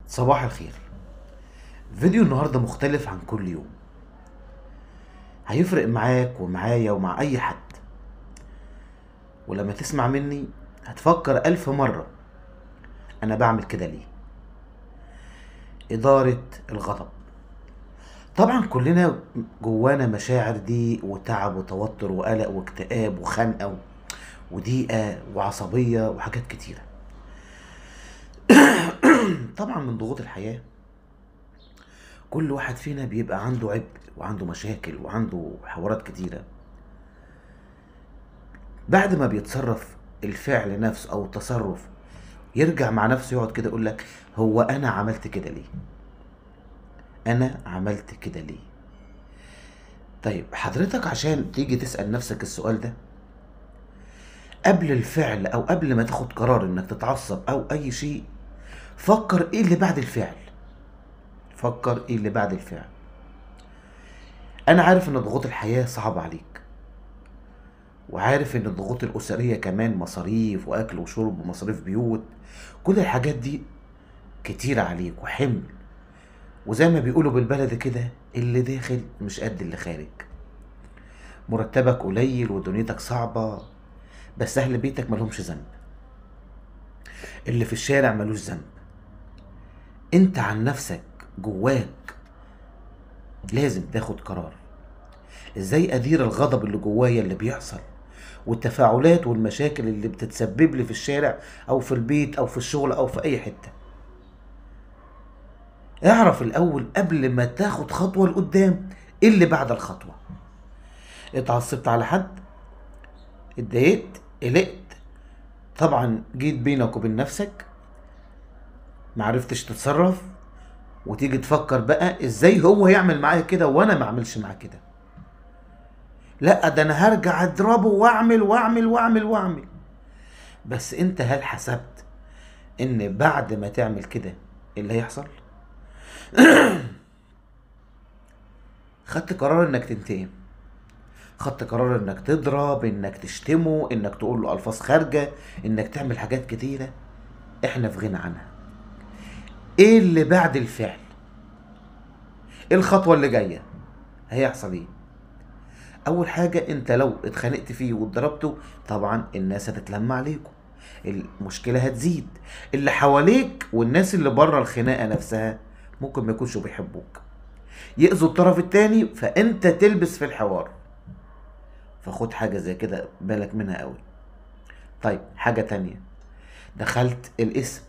صباح الخير. فيديو النهاردة مختلف عن كل يوم، هيفرق معاك ومعايا ومع اي حد، ولما تسمع مني هتفكر 1000 مرة انا بعمل كده ليه. إدارة الغضب. طبعا كلنا جوانا مشاعر ضيق وتعب وتوتر وقلق واكتئاب وخنقة وضيقة وعصبية وحاجات كتيرة. طبعا من ضغوط الحياة كل واحد فينا بيبقى عنده عبء وعنده مشاكل وعنده حوارات كتيرة. بعد ما بيتصرف الفعل نفسه او التصرف يرجع مع نفسه يقعد كده يقول لك هو انا عملت كده ليه؟ انا عملت كده ليه؟ طيب حضرتك عشان تيجي تسأل نفسك السؤال ده قبل الفعل او قبل ما تاخد قرار انك تتعصب او اي شيء، فكر ايه اللي بعد الفعل. فكر ايه اللي بعد الفعل. انا عارف ان ضغوط الحياة صعبة عليك، وعارف ان الضغوط الاسرية كمان، مصاريف واكل وشرب ومصاريف بيوت، كل الحاجات دي كتير عليك وحمل، وزي ما بيقولوا بالبلد كده اللي داخل مش قد اللي خارج. مرتبك قليل ودنيتك صعبة، بس اهل بيتك ملهمش ذنب، اللي في الشارع ملوش ذنب، انت عن نفسك جواك لازم تاخد قرار. ازاي ادير الغضب اللي جوايا اللي بيحصل والتفاعلات والمشاكل اللي بتتسبب لي في الشارع او في البيت او في الشغل او في اي حتة؟ اعرف الاول قبل ما تاخد خطوة لقدام ايه اللي بعد الخطوة. اتعصبت على حد، اتضايقت، قلقت، طبعا جيت بينك وبين نفسك معرفتش تتصرف، وتيجي تفكر بقى ازاي هو يعمل معايا كده وانا ما اعملش معاه كده، لا ده انا هرجع اضربه واعمل واعمل واعمل واعمل. بس انت هل حسبت ان بعد ما تعمل كده اللي هيحصل؟ خدت قرار انك تنتقم، خدت قرار انك تضرب، انك تشتمه، انك تقول له الفاظ خارجه، انك تعمل حاجات كتيرة احنا في غنى عنها. ايه اللي بعد الفعل؟ ايه الخطوة اللي جاية؟ هيحصل ايه؟ اول حاجة انت لو اتخانقت فيه واتضربته طبعا الناس هتتلم عليكم، المشكلة هتزيد، اللي حواليك والناس اللي بره الخناقة نفسها ممكن ما يكونش بيحبوك، يأذوا الطرف التاني، فانت تلبس في الحوار. فخد حاجة زي كده بالك منها قوي. طيب حاجة تانية، دخلت الاسم،